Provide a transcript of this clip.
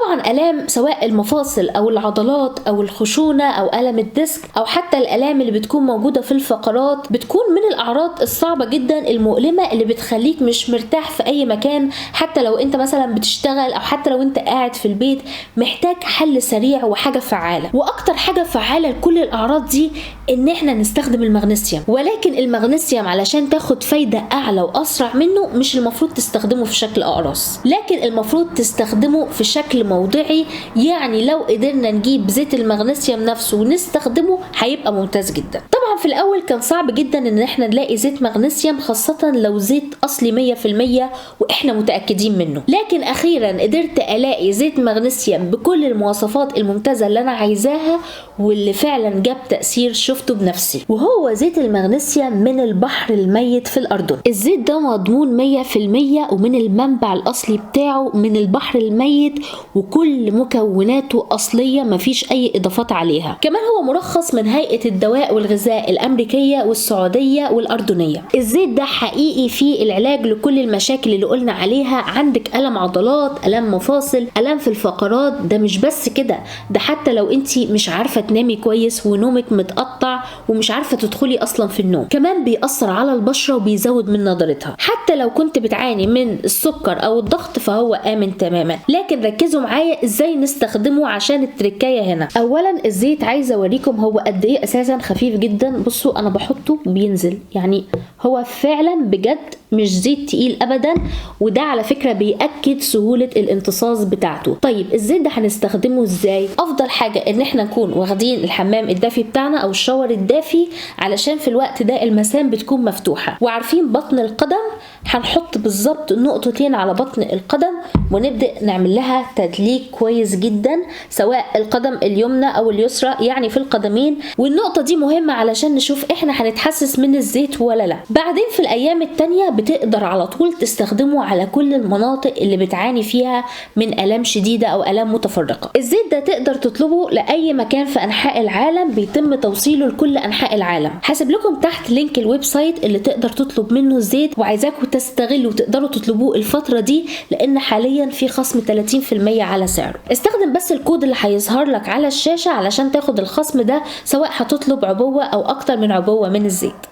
طبعا الام سواء المفاصل او العضلات او الخشونه او الم ال disc او حتى الالام اللي بتكون موجودة في الفقرات بتكون من الاعراض الصعبة جدا المؤلمة اللي بتخليك مش مرتاح في اي مكان، حتى لو انت مثلا بتشتغل او حتى لو انت قاعد في البيت، محتاج حل سريع وحاجه فعاله. واكتر حاجة فعاله لكل الاعراض دي ان احنا نستخدم المغنيسيوم، ولكن المغنيسيوم علشان تاخد فايده اعلى واسرع منه مش المفروض تستخدمه في شكل اقراص، لكن المفروض تستخدمه في شكل موضعي. يعني لو قدرنا نجيب زيت المغنيسيوم نفسه ونستخدمه هيبقى ممتاز جدا. طبعا في الاول كان صعب جدا ان احنا نلاقي زيت مغنيسيوم، خاصة لو زيت اصلي 100% واحنا متأكدين منه، لكن اخيرا قدرت الاقي زيت مغنيسيوم بكل المواصفات الممتازة اللي انا عايزاها واللي فعلا جاب تأثير شفته بنفسي، وهو زيت المغنيسيوم من البحر الميت في الاردن. الزيت ده مضمون 100% ومن المنبع الاصلي بتاعه من البحر الميت، وكل مكوناته اصلية مفيش اي اضافات عليها. كمان هو مرخص من هيئة الدواء والغذاء الامريكية والسعودية والاردنية. الزيت ده حقيقي فيه العلاج لكل المشاكل اللي قلنا عليها، عندك الم عضلات، الم مفاصل، الم في الفقرات. ده مش بس كده، ده حتى لو انت مش عارفة تنامي كويس ونومك متقطع ومش عارفة تدخلي اصلا في النوم، كمان بيأثر على البشرة وبيزود من نضارتها. حتى لو كنت بتعاني من السكر او الضغط فهو امن تماما. لكن ركزوا معايا ازاي نستخدمه عشان التركايه هنا. اولا الزيت عايزه اوريكم هو قد ايه اساسا خفيف جدا. بصوا انا بحطه بينزل، يعني هو فعلا بجد مش زيت تقيل ابدا، وده على فكرة بيأكد سهولة الامتصاص بتاعته. طيب الزيت ده هنستخدمه ازاي؟ افضل حاجة ان احنا نكون واخدين الحمام الدافي بتاعنا او الشاور الدافي، علشان في الوقت ده المسام بتكون مفتوحة. وعارفين بطن القدم هنحط بالظبط نقطتين على بطن القدم ونبدا نعمل لها تدليك كويس جدا، سواء القدم اليمنى او اليسرى، يعني في القدمين. والنقطة دي مهمة علشان نشوف احنا هنتحسس من الزيت ولا لا. بعدين في الايام التانية بتقدر على طول تستخدمه على كل المناطق اللي بتعاني فيها من الام شديدة او الام متفرقة. الزيت ده تقدر تطلبه لاي مكان في انحاء العالم، بيتم توصيله لكل انحاء العالم. هسيب لكم تحت link ال website اللي تقدر تطلب منه الزيت، وعايزاكم تستغلوا وتقدروا تطلبوه الفترة دي لان حاليا في خصم 30% على سعره. استخدم بس الكود اللي هيظهر لك على الشاشة علشان تاخد الخصم ده، سواء هتطلب عبوة او اكتر من عبوة من الزيت.